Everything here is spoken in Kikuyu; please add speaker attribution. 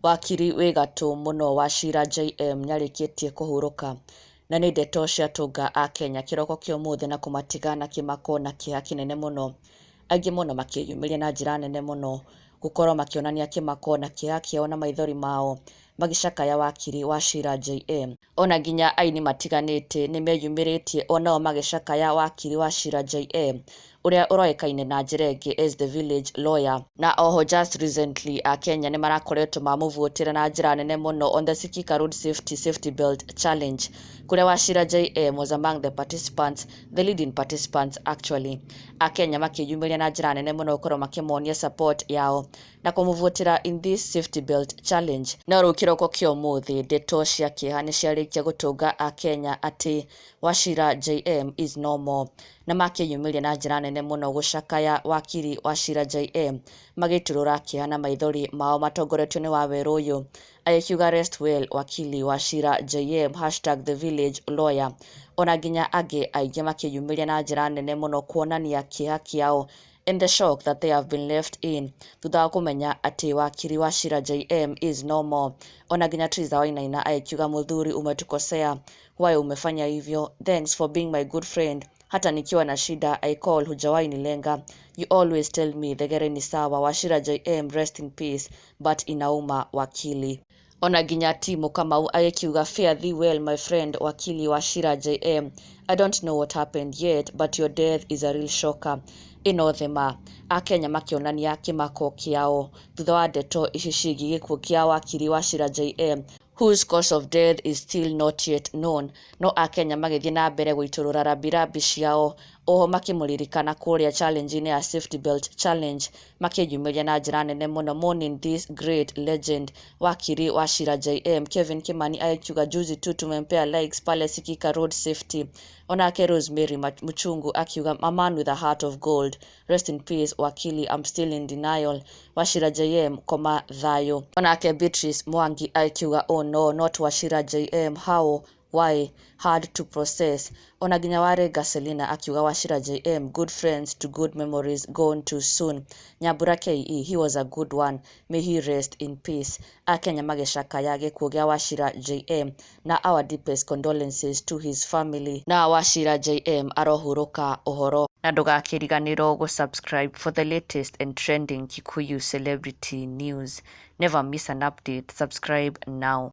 Speaker 1: Wakiri wĩ gatũ mũno Wachira JM nĩarĩkĩtie kũhurũka na nĩ ndeto ciatũnga akenya kĩroko kĩa ũmũthĩ na kũmatiga na kĩmako na kĩeha kĩnene mũno. Aingĩ mũno makĩyumĩria na njĩra nene mũno gũkorwo makĩonania kĩmako na kĩeha kĩao na maithori mao magĩcakaya wakiri Wachira JM. Ona nginya aini matiganĩte nĩmeyumĩrĩtie onao magĩcakaya wakiri Wachira JM ũrĩa ũroĩkaine na njĩra ĩngĩ as the village lawyer. Na oho just recently akenya nĩmarakoretwo mamũbuatĩra na njĩra nene mũno on the Sikika Road Safety Safety Belt Challenge, kũrĩa Wachira JM was among the participants, the leading participants actually. Akenya makĩyumĩria na njĩra nene mũno gũkorwo makĩmonia support yao na kũmũbuatĩra in this safety belt challenge. No rĩu kĩroko kĩa ũmũthĩ ndeto cia kĩeha nĩciarĩkia gũtũnga akenya atĩ Wachira JM is no more, na makĩyumĩria na njĩra nene mũno gũcakaya wakiri Wachira JM magĩitũrũra kĩeha na maithori mao matongoretio nĩ Wawerũ ũyũ agĩkiuga, "Rest well, wakili Wachira JM, #TheVillageLawyer." Ona nginya angĩ aingĩ makĩyumĩria na njĩra nene mũno kuonania kĩeha kĩao and the shock that they have been left in thutha wa kũmenya atĩ wakiri Wachira JM is no more. Ona nginya Triza Wainaina agĩkiuga, "Mũthuri, umetukosea, why umefanya hivyo? Thanks for being my good friend. Hata nikiwa na shida I call, hujawahi nilenga. You always tell me thegere ni sawa. Wachira JM, rest in peace, but inauma, wakili." Ona nginya Timo Kamau agĩkiuga, "Fare thee well, my friend wakili Wachira JM. I don't know what happened yet, but your death is a real shocker." Ĩno thema akenya makĩonania kĩmako kĩao thutha wa ndeto ici ciĩgiĩ gĩkuũ kĩa wakiri Wachira JM, whose cause of death is still not yet known. No akenya magĩthiĩ na mbere gũitũrũra rambirambi ciao oho makĩmũririkana kũrĩa challenge-inĩ ya safety belt challenge, makĩyumĩria na njĩra nene mũno mourning this great legend, wakiri Wachira JM. Kevin Kimani akiuga, "Juzi tu tumempea likes pale Sikika Road Safety." Onake Rosemary Muchungu akiuga, "A man with a heart of gold, rest in peace, wakili. I'm still in denial. Wachira JM, koma thayũ." Onake Beatrice Mwangi akiuga, "Oh no, not Wachira JM. How? Why? Hard to process." Ona nginya Warenga Selina akiuga, "Wachira JM, good friends to good memories, gone too soon. Nyambura KE, he was a good one. May he rest in peace." Akenya magĩcakaya gĩkuũ gĩa Wachira JM na our deepest condolences to his family. Na Wachira JM arohurũka ũhoro, na ndũgakĩriganĩrwo gũ-subscribe for the latest and trending Kikuyu celebrity news. Never miss an update. Subscribe now.